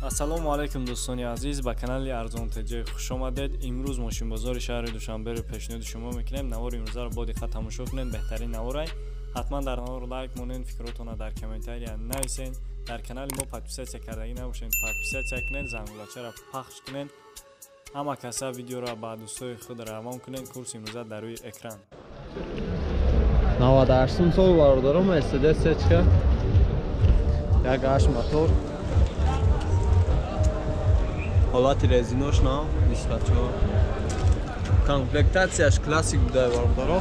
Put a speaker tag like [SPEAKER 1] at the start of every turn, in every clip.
[SPEAKER 1] Ассалому алайкум дӯстони азиз, ба канали Арзон ТЖ хуш омадед. Имрӯз мошинбозори шаҳри Душанберо пешниҳоди шумо мекунем. Навори имрӯзаро бо диққат тамошо кунед, беҳтарин наворай. Ҳатман дар навор лайк монед, фикротонро дар комментария нависед. Дар канали мо подписатсия кардагӣ набошед, подписатсия кунед, зангулачаро пахш кунед. Ҳама каса видеоро ба дӯстои худ равон кунед. Курси имрӯза дар рӯи экран.
[SPEAKER 2] 98 сол бародаром, Mercedes сечка, 1.8 мотор. Ҳолати резинош нав, 24. Комплектатсияш классик буда бародаро.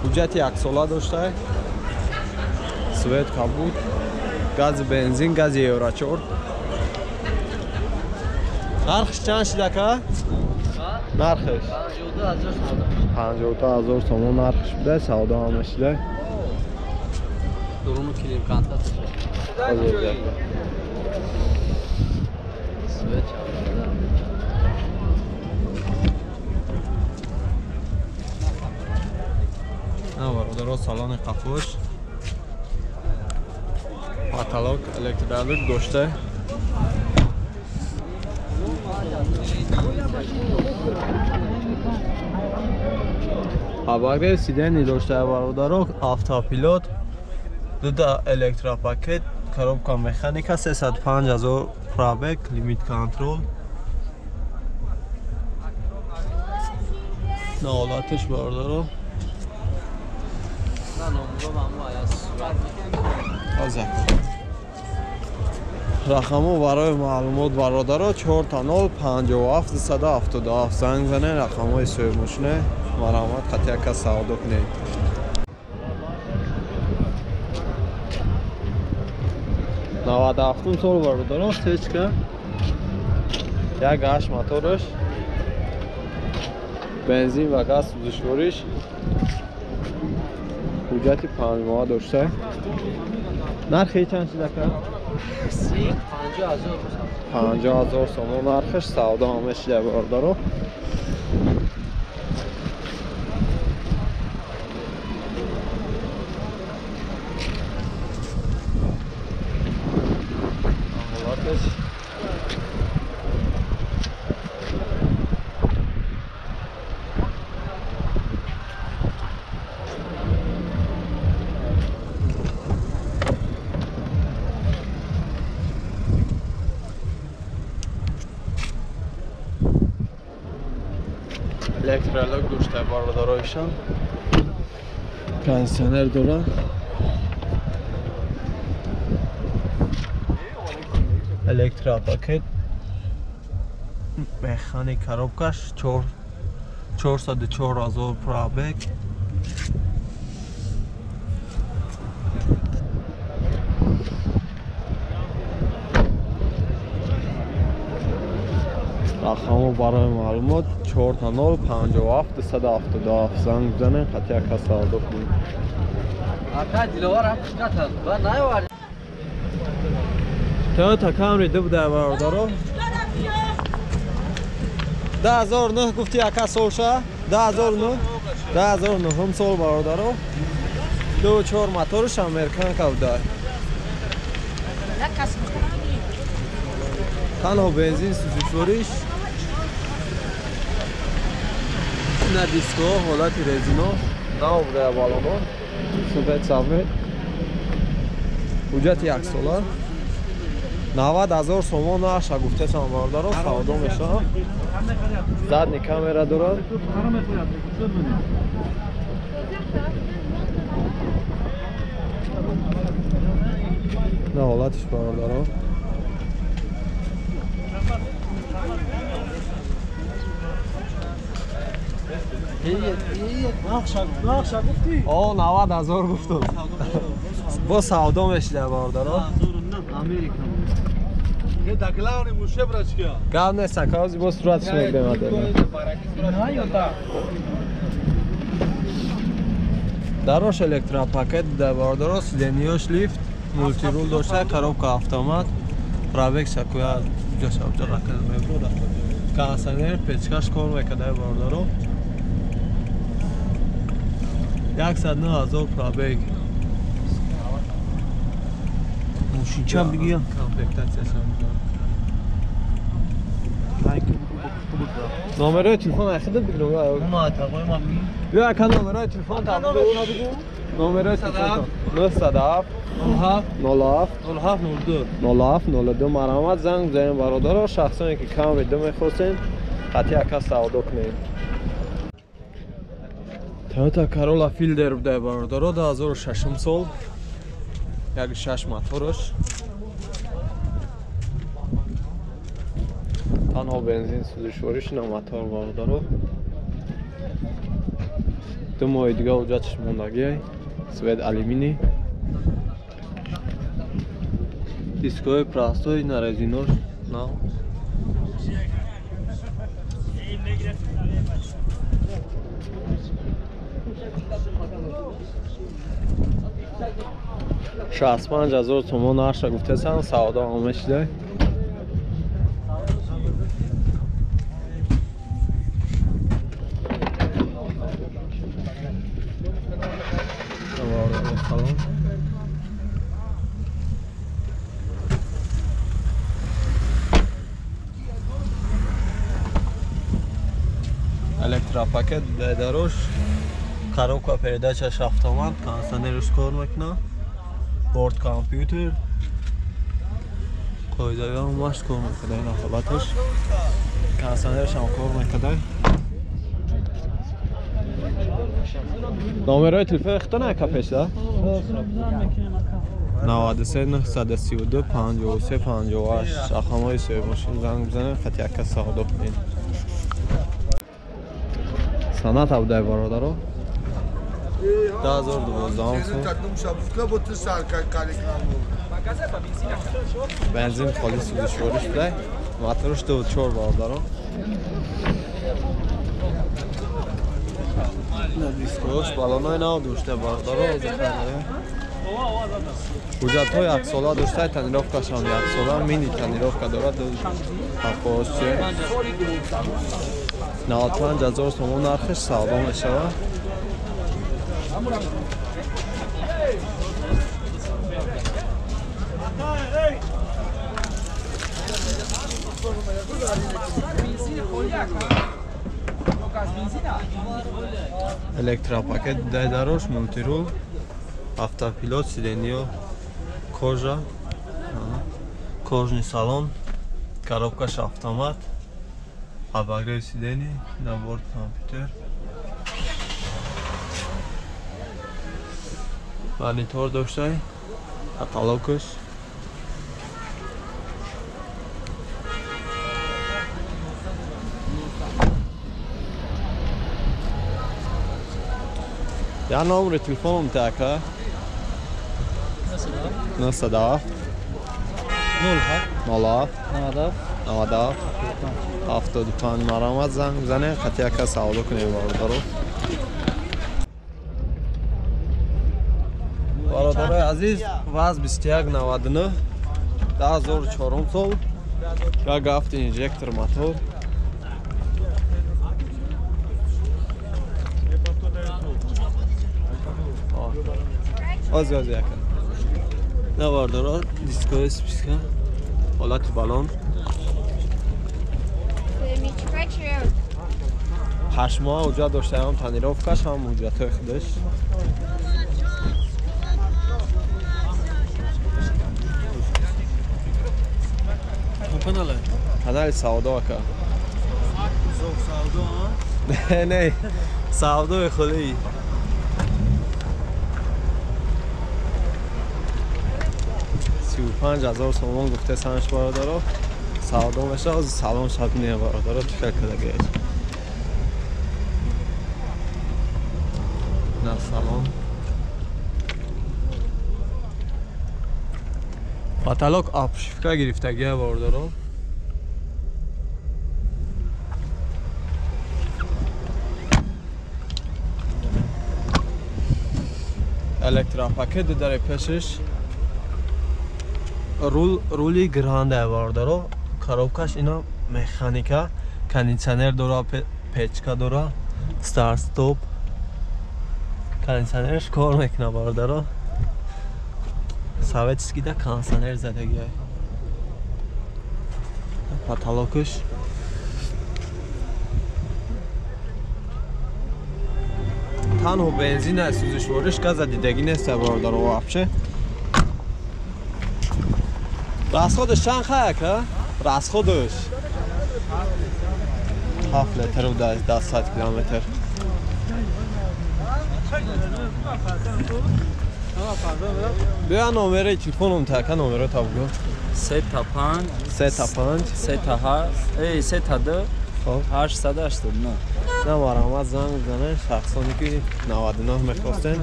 [SPEAKER 2] Ҳуҷҷати яксола дошта. Свет кабуд, гази бензин, гази Евро 4. Нархш чанд шид ака? Нархш 52 000 сомон нархш буда, савдо ҳама шида.
[SPEAKER 3] Дуруну килим контакт.
[SPEAKER 2] Бародаро, салони қафош потолок электролук дошта. Обогрев сидений дошта бародаро, автопилот, дута электропакет, коробка механика, 305 000 пробег, лимит контрол. На ҳолатиш бародаро. Рақамҳо барои маълумот бародаро 4 0 57 277 занг занед, рақамҳои соҳибмошине. Марҳамат, қатъи як кас савдо кунед. 97 сол бародаро, сечка, 1.8 мотораш, бензин ва газ сӯзишвориш, ҳуҷҷати 5 моҳа дошта. Нархи чанд шид ака? 50 000 сомон нархаш, савдо ҳама шида бародаро. Ҳолаташ электролог дошта бародароишон, кондитсионер дорад. Электропакет, механик, коробкаш, 404 000 пробег. Рақамҳо барои маълумот 4 0 57 277 занг бизанед, қатъи як кас савдо кунед. Toyota Camry ду буда бародаро. 2009 гуфти ака солша? 2009? 2009 сол бародаро. 2.4 моторш американка буда. Танҳо бензин сӯзишвориш. На диско, ҳолати резино, нав буда балоно. Супер сафед. Ҳуҷҷати яксола. 90 000 сомон нарша гуфтесам бародаро, савдо мешавад. Задний камера дорад. На ҳолатиш бародаро. О, 90 000 гуфтум. Бо савдо мешида бародаро. Гап нест, ака, бо суратш мегирем. Дарош электропакет да бародаро, сидениёш лифт, мультирул дошта, коробка автомат, пробег шакуя ҷошаб ҷарака меброда. Кондитсионер, печкаш кор мекарда бародаро. 109 000 пробег.
[SPEAKER 3] Мошинча бигия.
[SPEAKER 2] Комплектацияшам. Номерои телефон айхидат бигирам.
[SPEAKER 3] Ма тағои ма бигир.
[SPEAKER 2] Биё ака номерои телефон та бигу. Номерои телефон 907
[SPEAKER 3] 07
[SPEAKER 2] 07
[SPEAKER 3] 07 02
[SPEAKER 2] 07 02. Марҳамат занг бизанед бародаро, шахсоне ки Камри 2 мехостен, қатъи ака савдо кунед. Toyota Corolla Fielder буда бародаро, 2006 сол, 1.6 мотораш. Танҳо бензин сӯзишвориш на мотор бародаро. 2 моҳи дига ҳуҷҷаташ мондагиай. Свет алюминий. Дискои простой на резинош нав. 65,000 сомон нарша гуфтасан, савдо ҳама шидай. Электропакет дарош, коробка передачаш автомат, кондиционерш кор мекунад, борт компютер, қоидаҳо ҳамаш кор мекунад, ин ҳолаташ кондиционерш ҳам кор мекунад. Номерои телефони худтон ака пешда? 93 932 53 58. Рақамҳои соҳибмошин занг бизанед, хати ака савдо кунед. Санат абдай бародаро. 2012 сол. Бензин холис сӯзишвориш будай. Мотораш 2.4 бародаро. Дискош балонои нав дошта бародаро. Ҳуҷҷатҳои яксола дошта, тонировкашам яксола, мини тонировка дорад. Ҳаққош че 95,000 сомон нархиш, савдо мешавад. Электропакет дайдарош, мультирул, автопилот, сиденьё, кожа, кожный салон, коробкаш автомат, обогрев сидений, набор компютер, монитор доштай, каталогаш. Я номер телефоном така 97 07 07 97 75. Марҳамат занг бизанед, хати ака савдо кунед бародаро. Бародарои азиз, ВАЗ 2199 2004 сол, 1.7 инжектор мотор. Ози ози ака. На бародаро, дискои списка, ҳолати балон. 8 моҳ ҳуҷҷат дошта, ҳам тонировкаш, ҳам ҳуҷҷатҳои худаш. Канали савдо ака. Не, не, савдои хулӣ. 35,000 сомон гуфте санш бародаро, савдо мешавад. Салон шаб не бародаро, чӣ кар кардагиаш. На салон. Потолок обшивка гирифтагия бародаро. Электропакет дар пешиш. Рули гранда бародаро. Коробкаш ино механика, кондиционер дора, печка дора, старт стоп. Кондиционерш кор мекунад бародаро. Советский да кондиционер задагиай. Потолокаш. Танҳо бензин аст, сӯзишвориш газа дидагӣ нест бародаро вообще. Расходаш чанд хаяк, а? Расходаш 7 литр ва 10 километр. Биё номери телефонум така номеро та бугӯ.
[SPEAKER 1] 3 та 5
[SPEAKER 2] 3 та 5
[SPEAKER 1] 3 та 8 3 та 2 889.
[SPEAKER 2] На марҳамат занг бизанед шахсоне ки 99 мехостен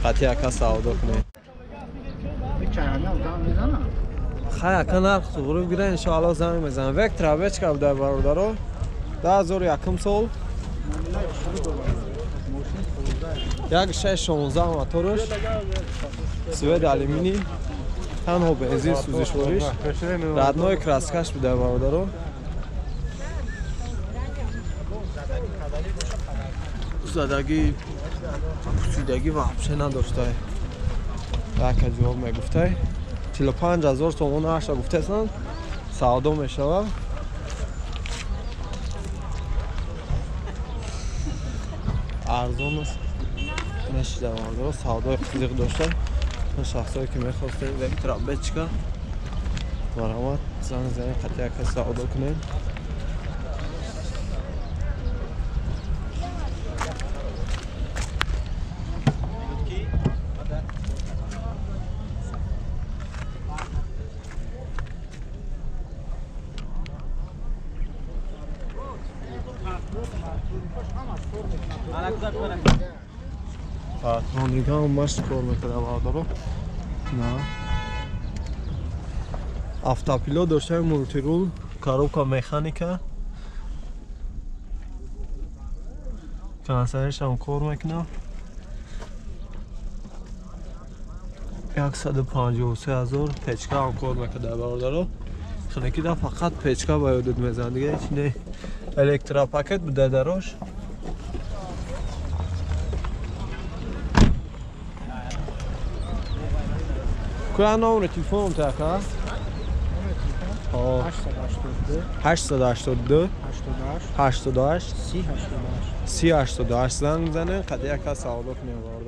[SPEAKER 2] қатъи ака савдо кунед. Хай ака нарх туғрӣ бигирен иншоалло занг мезанам. Вектра бечка буда бародаро 2001 сол 1.616 мотораш свет алюминий танҳо бензин сӯзишвориш родной краскаш буда бародаро. Задагӣ пусидагӣ вообще надоштай. Ака ҷавоб мегуфтай 45000 сомон арша гуфтасан савдо мешавад. Арзон аст мешида бародаро, савдои қизиқ дошта. Шахсое ки мехостем Вектра бечка марҳамат занг занед қатъи ака савдо кунед. Патроникам маш кор мекарда бародаро. На автопилот дошта, мультирул, коробка механика, кондиционершам кор мекунад. 153 000 печка ҳам кор мекарда бародаро. Хунукида фақат печка ба ёдат мезанад, дига ҳеч не. Электропакет буда дарош. Куя номери телефонум така? 882 88 30 88 занг мезанед, қадри яка савдо кунем.